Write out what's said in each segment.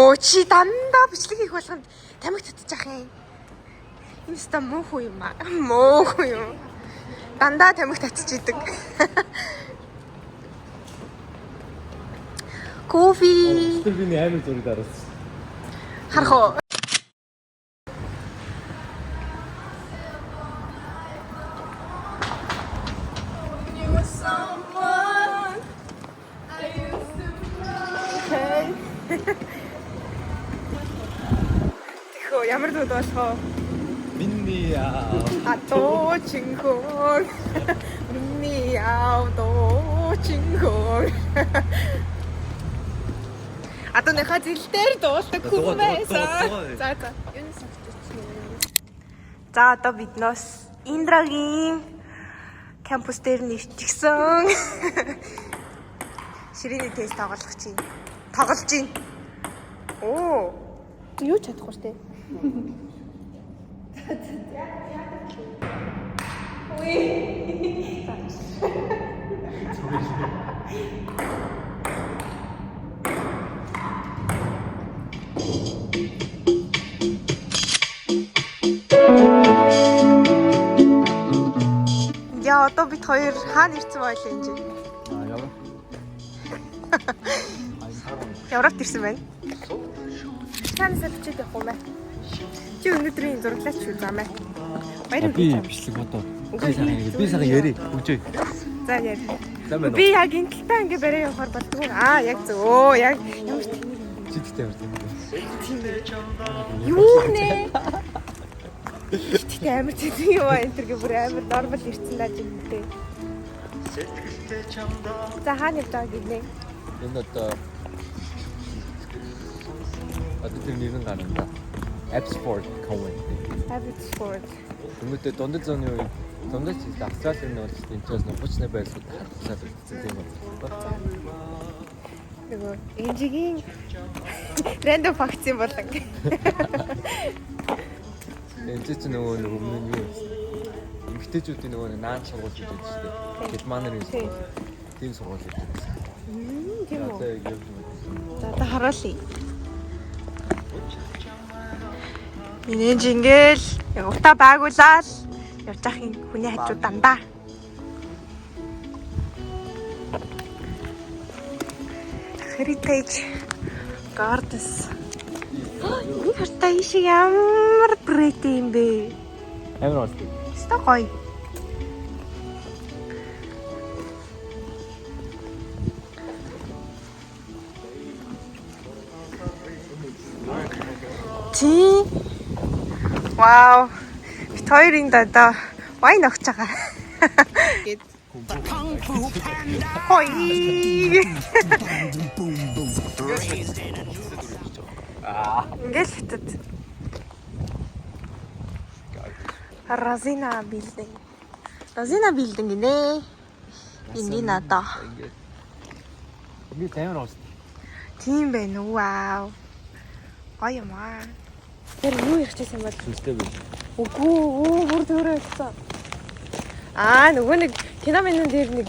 Йоо, чи дандаа бичлэг хийх болгонд тамхи татчих юм. Энэ өстө муу хүү юм аа. Муу хүү юм. Дандаа тамхи татчих идэг. Кофе. Тэр би амар зураг даруулсан. Харах уу? Тэхөө ямар дуу болох вэ? Миний яа. А дуу чинхөө. Миний яав дуу чинхөө. Одоо нэха зэл дээр дуулдаг Дуугаа, хүн байсан. дуугаа, дуугаа. За за. Юуны согтчих. За одоо биднээс Индрагийн кампус дээр нэрчгсэн. Ширээний тест тоглох чинь. Тоглож чинь. Оо. Юу ч чадахгүй штэ. Яа одоо бид хоёр хаана ирсэн байлаа энэ чинь? Аа яа. Европт ирсэн байна. Танасаа бичээд явах юм аа. Чи өнөөдрийн зураглаач шүү замаа. Баяр Би хүргэе. бичлэг одоо. Үгүй, Би сайхан би сайхан яри. Үгүй. За яар. За байна. Би яг энэ талтаа ингээ барай явахаар болдгоо. Аа яг зөв. Өө яг ямар тийм Чи тэгтэй амар тийм. тийм бэ? Юу нэ? Тэгтээ амар тийм юм аа энэ төргээ бүр амар нормал ирсэн даа жинтэй. За хаана явж байгааг гинэ. Энэ одоо одоо тэр нэр нь гарна да. Abbotsford Convent. Abbotsford. Хүмүүстээ дундад зууны үед дундад ч гэсэн Австралийн нэг улс энэ ч бас 38 байлууд хадгалаад үлдсэн тийм байна. Нөгөө энжигийн random facts юм болон. Энэ чинь нөгөө нэг өмнө нь юу байсан? Эмэгтэйчүүдийн нөгөө нэг наан сургууль гэж байдаг шүү дээ. Германаар юм сургууль. Тийм сургууль гэдэг байсан. Тийм үү. Одоо яг явж мэдсэн. За одоо харуулъя. Энэ ч ингээл утаа байгуулаад явж ах юм хүний хажууд дандаа. Heritage Gardens. Энэ хартаа ийшээ ямар pretty юм бэ? Амар болсон. Өстой гоё. Тий. Вау. Бит хоёр энд одоо вайн огч байгаа. Гэт. Хой. Ингээл хятад. Розина building. Розина building гинэ. Энд надаа. Ингээд ингээд амар болсон. Тийм байна уу? Вау. Гоё юм аа. Тэр юу ярих гэсэн бол Сүнстэй биш. үгүй өө бүр төрөө болсон. Аа нөгөө нэг кино минь дээр нэг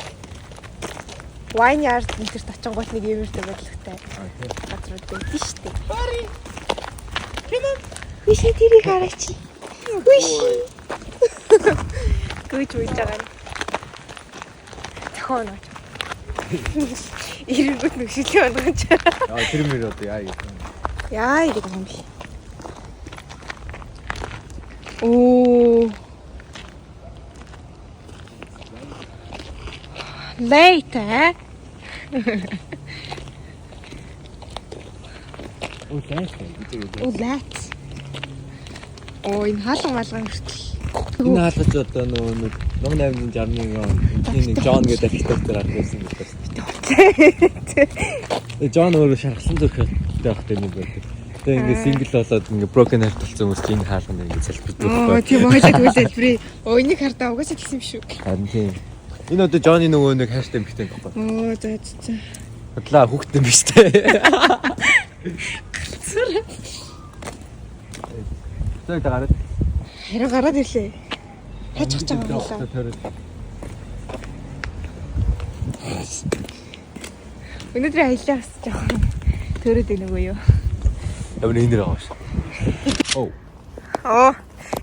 wine yard энэ тэрт очингууд нэг иймэртэй бодлоготой Аа тийм. газрууд байдаг шүү дээ. Бари. Кино. Виши тэрийг хараач. Виши. Гүйж үйж байгаа юм. Зохион нууч. Ирэнгүүт нэг шилээ болгож. Аа тэр мөр одоо яа юм. Яа гэдэг юм бэ? Оо. Late э? Оо лайт гэдэг. Оо late. Оо энэ хаалга малгай хүртэл. Энэ хаалгач одоо нөгөө нэг ном 861 он энэний нэг Джон гэдэг архитектор гарч ирсэн гэдэг. Джон өөрөө шархлан зүрхтэй байхтай нэг байдаг. Тэгээ ингээд сингл болоод ингээд broken heart болсон хүмүүс чинь энэ хаалганд ингээд залбирдаг Оо байхгүй. тийм ойлоо тэгвэл залбирая. Оо энийг хардаа угаасаа тэгсэн юм шүү. Харин тийм. Энэ одоо Джонny нөгөө нэг хайртай эмэгтэй байхгүй. Оо за за за. Бодлаа хүүхдэн биш те. За гараад. Харин гараад ирлээ. Хаачих ч байгаа юм лаа. Тойроод. Өнөөдрийн аяллаа бас жоохон төрөөд байна үгүй юу? Ямар энэ байгаа шүү. Оо. Оо,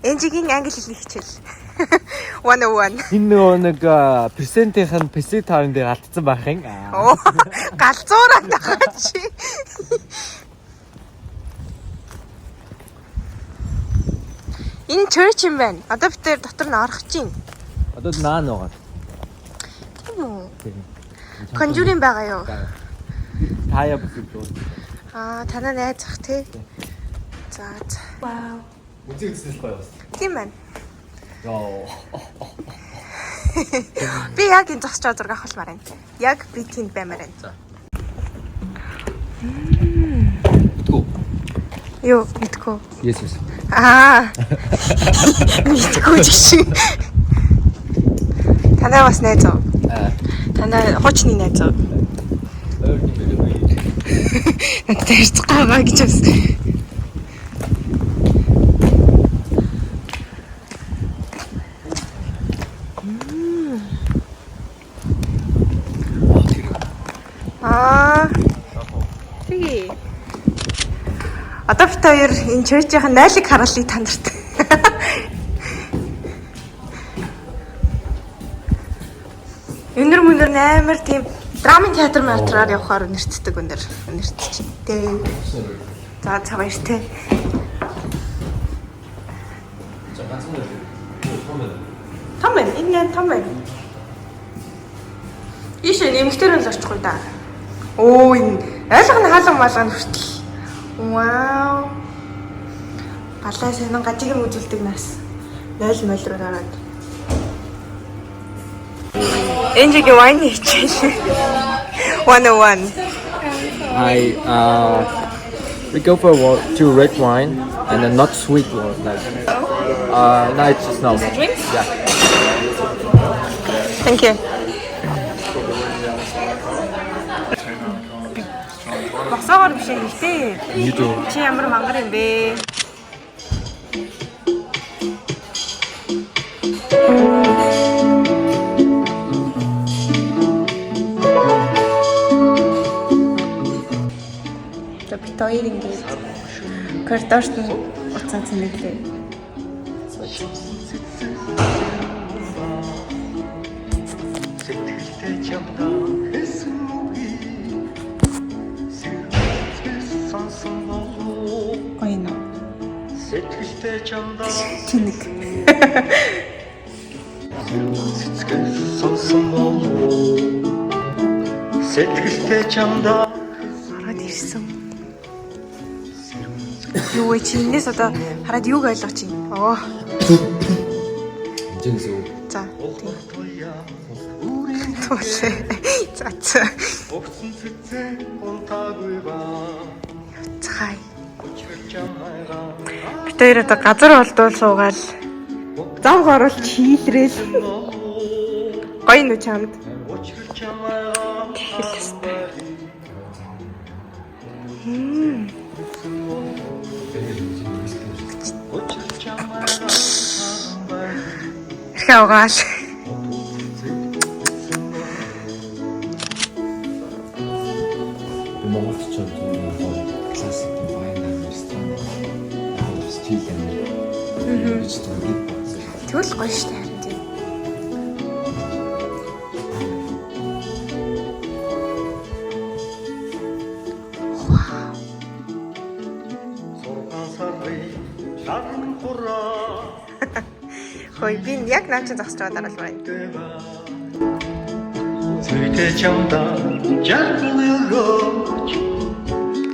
Энжигийн англи хэлний хичээл. 101. Энэ нөгөө нэг персентийнх нь PC таарн дээр алдсан байх юм. Оо, галзуураад байгаа чи. Энэ church юм байна. Одоо бид тэр дотор нь орох чинь. Одоо наа нуугаад. Тийм үү? Conjuring байгаа юу? Таяа бүсэд дуу. Аа, танаа найз ах тий. За за. Вау. Үзэг үзэл гоё бас. Тийм байна. Йоо. Би яг энэ зогсож байгаа зураг авахмаар байна. Яг би тэнд баймаар байна. За. Мэдгүй. Юу, мэдгүй. Yes yes. Аа. Мэдгүй чи. Танаа бас найз уу? Аа. Танаа хуучны найз уу? Өөр юм бэ. Надад ярьцгүй байгаа гэж бас. Аа. Тэгээ. Одоо бит хоёр энэ church-ийн найлыг харуулъя та нарт. Өнөр мөнөр амар тийм драмын театр матраар явахаар өнөртдөг өнөр өнөртч. Тэ. За за баяртай. За ганцхан л. Том байна. Том байна. Энэ нэ том байна. Ийшээ нэмэгтэр нь л очихгүй да. Оо энэ ойлгоно хаалга малгай хүртэл. Вау. Галаа сонин гажиг юм үзүүлдэг нас. 0 мол руу ороод. Энжигийн wine хичээл. 101. I we go for two red wine and a not sweet one like no it's just no. Drinks? Yeah. Thank you. Босоогоор биш ээ хэлтэй. Ингэж үү? Чи ямар мангар юм бэ? За бит хоёр ингээд коридорт нь уцаа цэнэглээ. Сэтгэлтэй чамдаа хэлсэн үгийг сэргэлцээс сонсон болов Гоё нөө. Сэтгэлтэй чамдаа Тэнэг. сэргэлцээс сонсон болов Сэтгэлтэй чамдаа Ороод ирсэн. Юу вэ чи энэс одоо хараад юуг ойлгож байна? Оо. Энд гэсэн үг. За. Тийм. Туулээ. За за. Огцон цэцэн унтаагүй ба Цай. Учир чамайгаа Бид хоёр одоо газар олдвол суугаал зав горуулж хийлрээл. Гоё нү чамд. Учир чамайгаа Тэгэл өстэй. Учир чамайгаа Эрхээ угаал. Монголд ч юм уу классик вайн ресторан. Стил амир. Гэж дүнгээд бодсон. Тэгвэл гоё штэ харин тийм. Сургаан сарын шаран хураа Хөөе би яг наа чи зогсож байгаа дараа л байна. Зүйтэй чамдаа жаргал өрөөч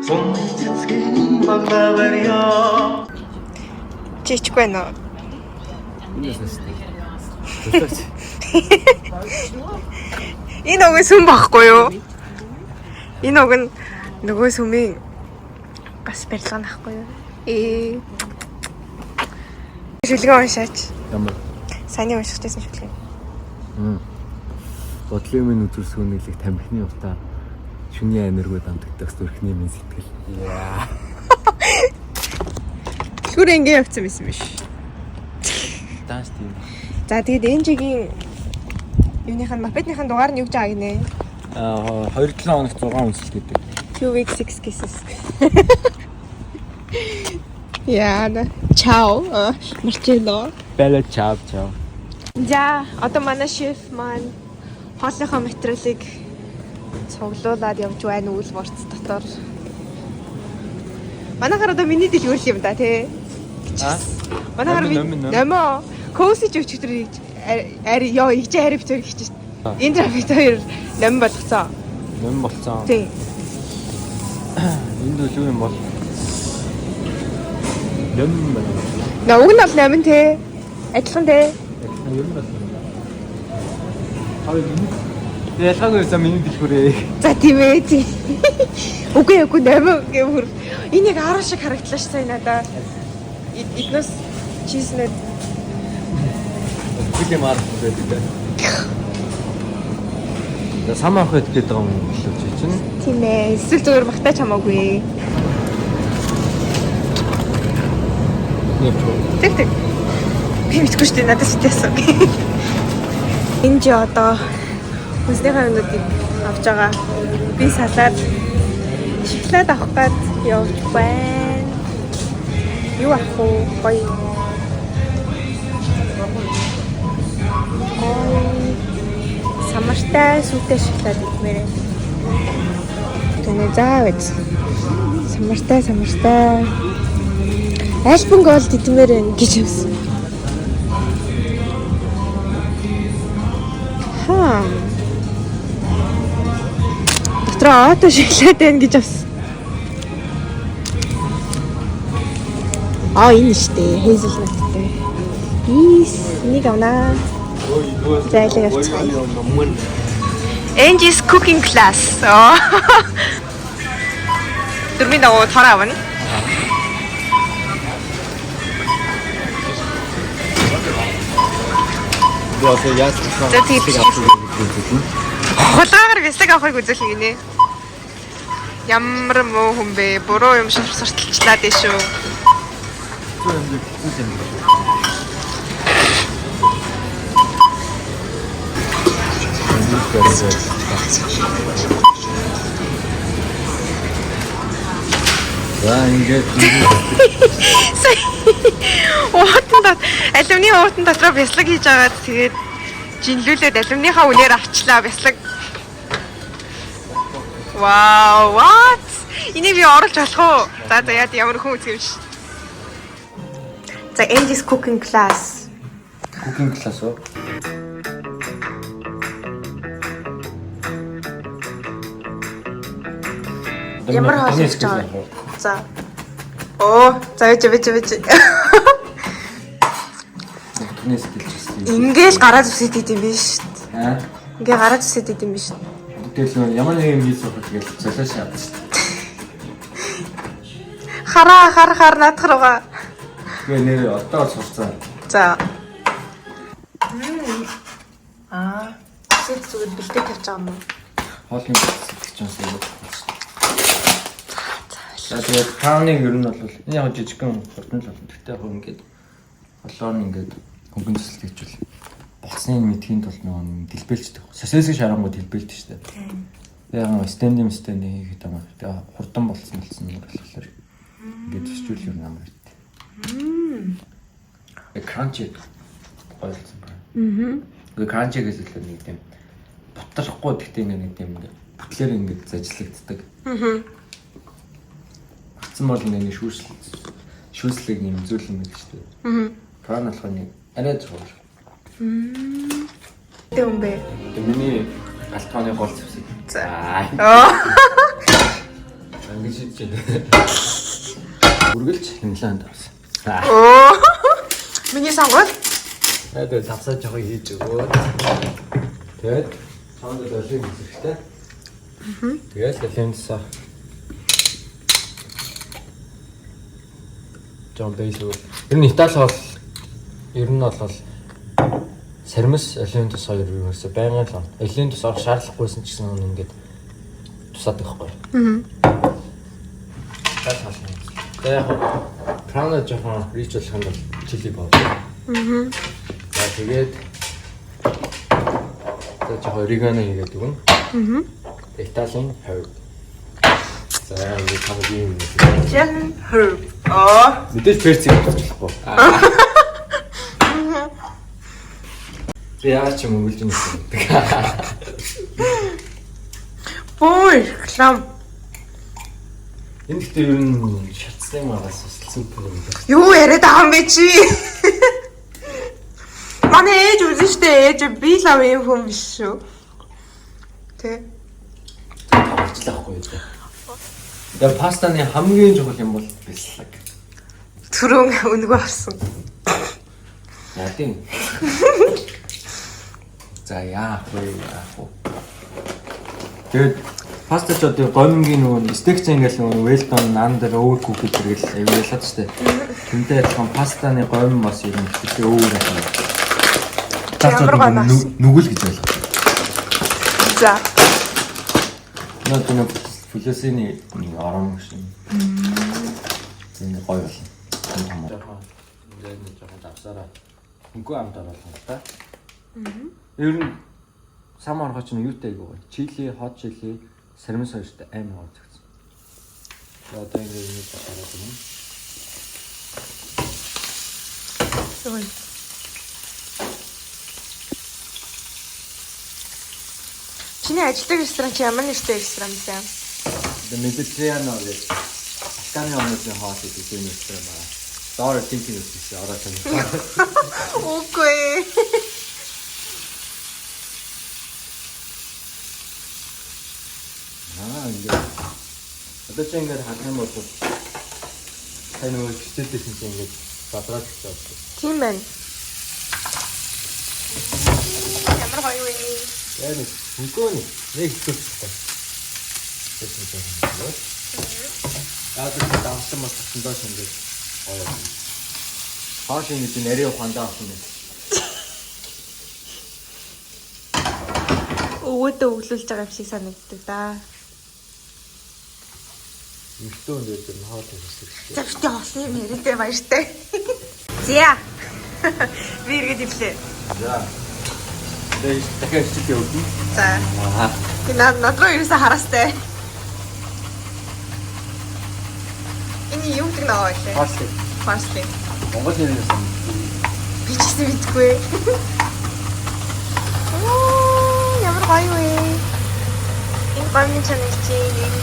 Цонны цэцгийн баглаа барья Чи ичихгүй нөө. Энэс нэстэй. Төлөөч. Энэ уг нь сүм байхгүй юу? Энэ уг нь нөгөө сүмийн бас барилга нахгүй юу? Ээ. Шүлгэн уншаач. Ямар Саяны унших гэсэн шүлгэн. бодлын минь үзүр сүүнэлэг тамхины утаа шүний амиргүй дамтагдах зүрхний минь сэтгэл. Яа. Түлхүүр ингэ явцсан байсан биш. Данс тийм. За тэгээд энжигийн юуных нь мопедных нь дугаар нь юу гэж байгаа гинэ? Аа 2 7 хоногт 6 үнсэл гэдэг. 2 weeks 6 kisses. Яа, чао. Марчелло. Bella ciao ciao. За, одоо манай шеф маань хоолныхоо материалыг цуглуулад явж байна Woolworths дотор. Манайхаар одоо миний дэлгүүр юм да тий. Аа? Манайхаар Номин, номин, номоо коусич өчигдөр хийж ари ёо хийж хари битэр хийж шít. Энэ бит хоёр номин болгоцсон. Номин болцсон. Тий. Энд үл юу юм бол? Номин байна. На уг нь бол номин тий. Адилхан тий. Ер нь бол номин. Хавь миний. Ялгаагүй за миний дэлгүүрээ. За тийм ээ тий. Үгүй үгүй номин гэвэр энэ яг араа шиг харагдлаа ш сая надаа. Эднээс чизнэд Бүлийн мар байдаг дээ. За сам авах гэдэг байгаа юм билүү чи чинь? Тийм ээ. Эсвэл зүгээр магтаач хамаагүй. Явж уу. Тэг тэг. Би мэдгүй шүү дээ. Надад сэтээсэн. Энэ чи одоо хүнснийхээ юмнуудыг авч байгаа. Би салаад шоколад авах гад явж байна. Юу авах вэ? Гоё. Гоё. Самартай сүртэй шоколад идмээр байна. Тэнэ заа байж. Самартай самартай. Альбан голд идмээр байна гэж юмсан. Хаа. Дотроо ото шоколад байна гэж авсан. Аа энэ штэ hazelnut тэй. Ийс нэг авнаа. Зайлаа явцгаая. Angie's cooking class. Аа. Дөрмийн дагуу тор авна. Би одоо яаж хийх За, тийм биш. Хулгаагаар бяцлаг авахыг үзүүлэх гинэ. Ямар муу хүн бэ? Буруу юм сурталчлаад дээ шүү. Юм хэцүү юм шиг. За ингээд Уутан дот алюминий уутан дотроо бяцлаг хийж агаад тэгээд жинлүүлээд алюминийхаа үнээр авчлаа бяцлаг. Вау, what? Энийг би оруулж болох уу? За за яа ямар хүн үзэх юм ш. За Angie's cooking class. Cooking class уу? Ямар хоол хийж байгаа вэ? За. Оо, за вэж вэж вэж. Түүнээс дэлжсэн. Ингээл гараа зүсэт идэм биш шүү дээ. Аа. Ингээ гараа зүсэт идэм биш. Тэгэл ямар нэг юм хийж сурах тэгэл золиос шаардсан шүү дээ. Хараа хар хар наадах руугаа. Тэгээ нэр одоо сурцсан. За. Аа, зүсэт зүгээр бэлдээ тавьж байгаа юм уу? Хоолны сэтгэж юм шиг байна. За тэгээд тауныг ер нь бол энэ яг жижигхэн хурдан л болно. Гэхдээ яг ингээд олоор нь ингээд хөнгөн төсөлт хийчихвэл болсны мэдхийн тулд нөгөө дэлбэлждэг. Сосисыг шарангуй дэлбэлдэг шүү дээ. Тэгээ яг стендинг стендинг хийхэд амар. Тэгээ хурдан болсон болсон юм болохоор ингээд төсчүүл юм амар хэрэгтэй. Кранчи гоёлцсон байна. Аа. Тэгээ кранчи гэсэн л нэг тийм бутархгүй гэхдээ ингээд нэг тийм ингээд бүтлээр ингээд зажлагддаг. Аа. Батсан бол ингээд нэг шүүсэл шүүслэг юм зүйл юм байдаг шүү дээ. Аа. Пран болохоор нэг арай зөвхөн. Тэ юм бэ? Тэгээ миний галтгооны гол зэвсэг. За. Аа. Аа. Ингэж шидэж байна. Үргэлж хэмлээнд авсан. Оо. Миний сонгол. Тэгээд тавсаа жоохон хийж өгөөд. Тэгээд цоонд олиг хэрэгтэй. Тэгээд олигын тусаа. Жон бейс өгөө. Ер нь Итали бол ер нь бол сармис олигын тус хоёр ерөөсөө байнга л олигын тус авах шаардлагагүйсэн ч гэсэн ингээд тусаад байхгүй. Итали хоол. Тэгээд яг прана жоохон рич болох юм бол чили powder. За тэгээд за жоохон орегано хийгээд өгнө. Италийн herb. За ингээд хамгийн юм. Jan herb. Аа. Мэдээж перцийг авчихлахгүй. Би яач юм өгүүлж юм гэдэг. Бөө реклам. Энэ гэхдээ ер нь шатсны магаас супер юм байна. Юу яриад байгаа юм бэ чи? Манай ээж үзэн штэ, ээж би л ам юм хүн биш шүү. Тэ. Тавчлаа байхгүй юу? Тэгээ пастаны хамгийн чухал юм бол бэлслэг. Түрүүн өнгөө авсан. Яа тийм. За яах вэ? Яах вэ? Тэгээд паста ч одоо гомингийн нөгөө стейк ч ингээл нөгөө well done, under, overcooked гэдэг л аюу ялаад штэ. Тэнтэй адилхан пастаны гомин бас ер нь ихтэй өөр байна. Ямар гомь авсан? Нүгэл гэж ойлгох. За. Наад нэг флесиний нэг орон шиг. Энэ гоё болно. Жоохон ингээд нэг жоохон давсараа хөнгөн амт оруулах юм та. Ер нь сам оргоо чинь юутай айгуу гоё. Чили, хот чили, сармис хоёртой амар гоё зөгцсөн. Тэгээ одоо ингээд нэг гараад ирнэ. Ой. Чиний ажилладаг ресторан чи ямар нэртэй ресторан бэ? The Mediterranean гэж Афганы орнуудын хоол идэх юм ресторан байна. Доор тинтин үссэн ороо тань. Үгүй. Аа ингээд одоо чи ингээд харах юм бол та нөгөө хичээлдсэн чинь ингээд задраад өгч байгаа. Тийм байна. Ямар гоё вэ? Яг нэг хөнгөө нэг нэг хэцүү. Тэсэн чинь юм. Яг л давсан бас татсан доош ингээд гоё. Хоош ингэж нарийн ухаандаа авсан юм. Өвөөдөө өглөөлж байгаа юм шиг санагддаг да. Эмхтэн хүн дээр нь хоол хийсэн. За бити хоолны юм яриатай баяртай. Зя. Би эргээд ирлээ. За. Тэгээд дахиад хичээл явуулна. За. Аа. Би над над руу ерөөсө хараастай. Энэ юу гэдэг наа вэ? Парсли. Парсли. Монгол нэрээс юм. Би ч гэсэн мэдэхгүй. Оо, ямар гоё вэ? Энэ гомны чанар чинь энэ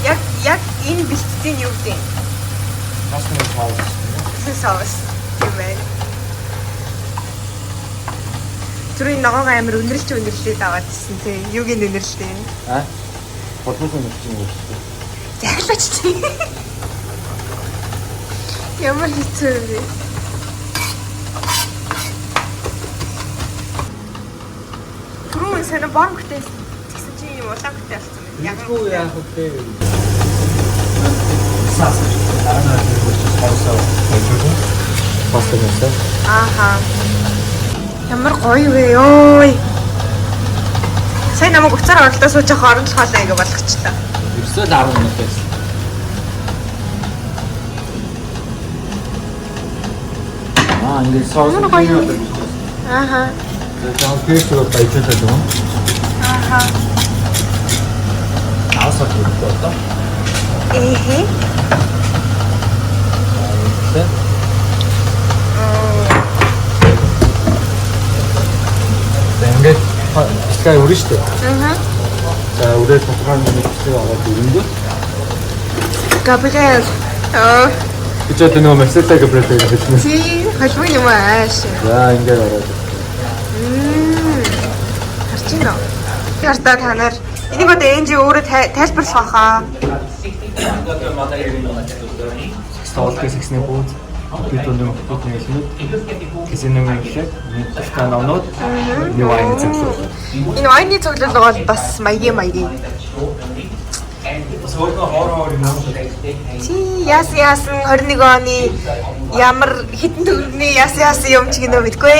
яг яг энэ бэлтгэлийн юу гэдэг юм? Парсли соус. Соус тийм байна. Түрүүний ногоогоо амар өнөрлж өнөрлээд аваад ирсэн тий. Юуг нь өнөрлөө? Аа. Болмос юм чинь юм шүү. Захилаач чи. Ямар хэцүү юм бэ? Түрүүн сайн бор мөхтэй тэгсэн чинь юм улаан мөхтэй болсон байна. Яг Мэдгүй яах вэ? Сас. Дараа нь соусоо болжуулна. Паста нэсэ. Ааха. Ямар гоё вэ ёо. Сайн намайг уцаар оролдоо сууж явах орон л хоолой ингэ болгочлаа. Ерөөсөө л 10 минут байсан. Аа, ингээд соус. Ямар гоё юм. Ааха. Тэгээд перцээ баяжуулаад юм. Ааха. Авсаа хийх одоо. Эхэ. Тэ. За ингээд бичлэгээ өрнө шүү дээ. Аа. За өрөө тодорхой хэмжээний бичлэг ороод ирэнгүүт Габриэл. Аа. би ч одоо нөгөө Марселла Габриэлийг хэлнэ. Тий, холбоо юм ааш. За ингээд ороод. Харж байна уу? Хартаа та нар энийг одоо энжи өөрөө тайлбарлах байхаа. Одоо манай юм тоглолтын сексний бууз бид өнөө хотод нэлмэд казиногийн эхлээд мэдээлэл номнууд нэг вайн цэглэл. Энэ вайны цуглал бол бас маягийн маягийн. Бас өөрөө хоор хоор юм аа. Тий, яасан яасан 21 оны ямар хитэн төгрөгний яасан яасан юм ч гинэ мэдгүй.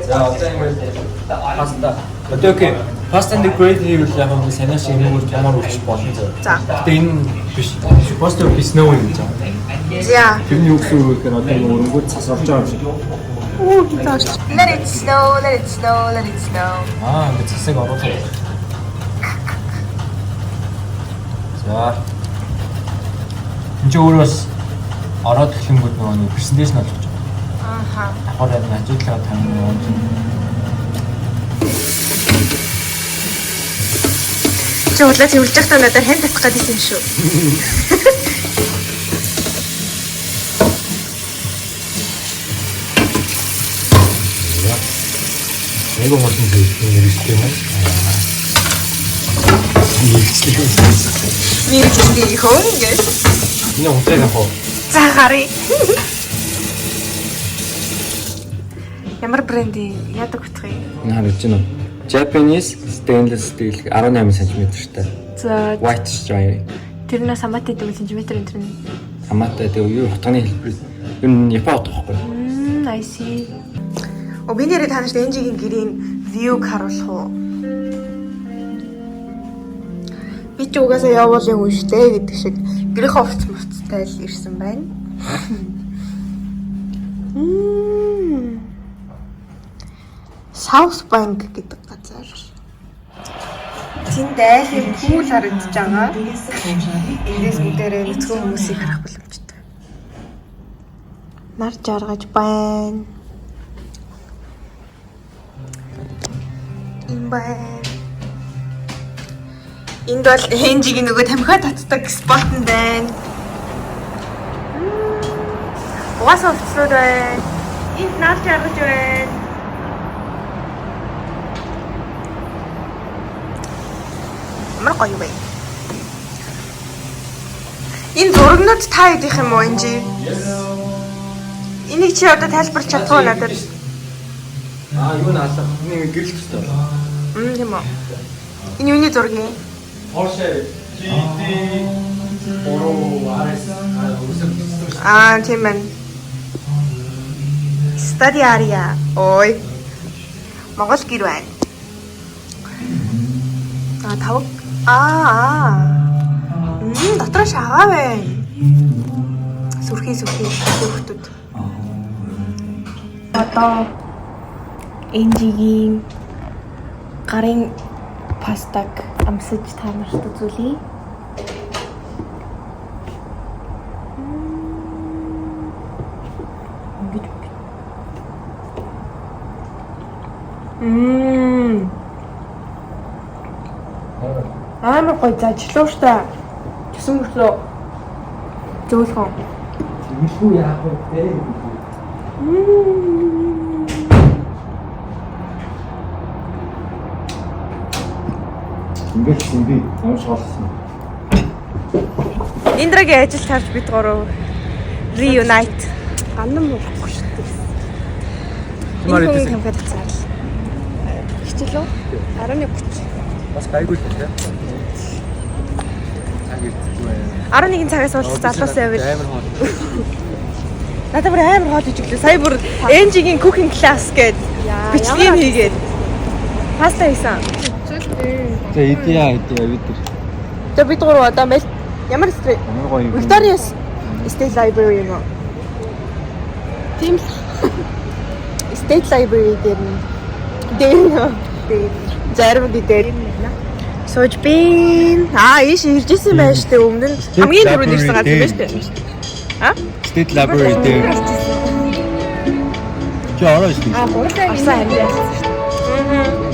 За одоо ингээд паста. Одоо окей. Паста нэг great хийвэл яг нэг санаа шиг нэг үр томор үлчих болно зөө. За. Гэтэ энэ биш. Supposed to be snow юм жаа. За. Тэр нь юу гэсэн үг вэ гэхээр одоо нэг өрөнгүүд цас орж байгаа юм шиг. Оо, хитэн орж. Let it snow, let it snow, let it snow. Аа ингээд цасыг оруулах. За. Энд чи өөрөө бас ороод эхлэнгүүд нөгөө нэг презентацийн болгож байгаа. Ааха. Давхар амин хажуудлага тань нөгөө чинь Чи худлаа цэвэрлж байхдаа надад хэн татах гэдэг юм шүү. Айгу хурдан зэрэгтэй юм аа. Мэргэжлийн. Мэргэжлийн хүн гэж. Энэ хуцааг авах уу? За гарыг. Ямар брендийн яадаг утгыг? Энэ харагдаж байна уу? Japanese stainless steel 18 см-тай. За White stripe. тэрнээс хамаатай дэмэл сантиметр энэ тэр. Хамаатай тэгээ юу хутганы хэлбэр ер нь Япон утга байхгүй. Мм, I see. О би нэрээ та нарт Энжигийн гэрийн view-г харуулах уу? Би ч угаасаа явуул юм шүү дээ гэдэг шиг гэрийнхээ хувц мувцтай л ирсэн байна. Мм. South Bank гэдэг газар. Тэнд айлын пүүл харагдаж байгаа. Эндээс бүгдээрээ нүцгэн хүмүүсийг харах боломжтой. Нар жаргаж байна. Им байна. Энд бол Хэнжигийн нөгөө тамхи татдаг спот нь байна. Угаасаа хувцлууд байна. Энд нар жаргаж байна. Ямар гоё вэ? Энэ зурагнууд та хэдийнх юм уу энэ? Энийг чи одоо тайлбарч чадах уу надад? Аа юу наалаа. Энэ гэрэл төстэй байна. Мм тийм үү. Энэ юуны зураг юм? Porsche GT 3 RS аа үсэг төстэй. Аа тийм байна. Study area. Ой. Монгол гэр байна. Аа тавг. Аа аа. Мм дотроо шагаа байна. Сүрхий сүрхий хүүхдүүд. Одоо Энжигийн гарын пастаг амсаж та нарт үзүүлье. Ингэж өгөх. Мм. Амар гоё зажлууштай. Тэсэн мөртлөө зөөлхөн. Мэлгүй яах вэ? Ингээд юм би ямар шоолсон. Индрагийн ажил тарж бид гурав reunite. Гандан муухгүй шүү дээ. Ямар Энэ хүн идсэн? тамхи татсаар л. Хичээлөө 11:30. Бас гайгүй л тийм. Цаг ирдэггүй байна. 11 цагаас уулзах залуус байвал Амар хоол. надад бүр амар хоол ижиглээ. Сая бүр Энжигийн cooking class гээд бичлэгийг хийгээд паста хийсэн. За идея идея бид нар. За бид гурав одоо мэл ямар стрит Ямар гоё юм. Victoria State Library юм уу? Тийм л. State Library дээр нь дээр нь зарим дээр сууж бин. Аа ийш ирж исэн байж тээ өмнө нь хамгийн түрүүнд ирсэн газар байж тээ. А? State Library дээр. Чи ороо шүү дээ. Орсон амьд.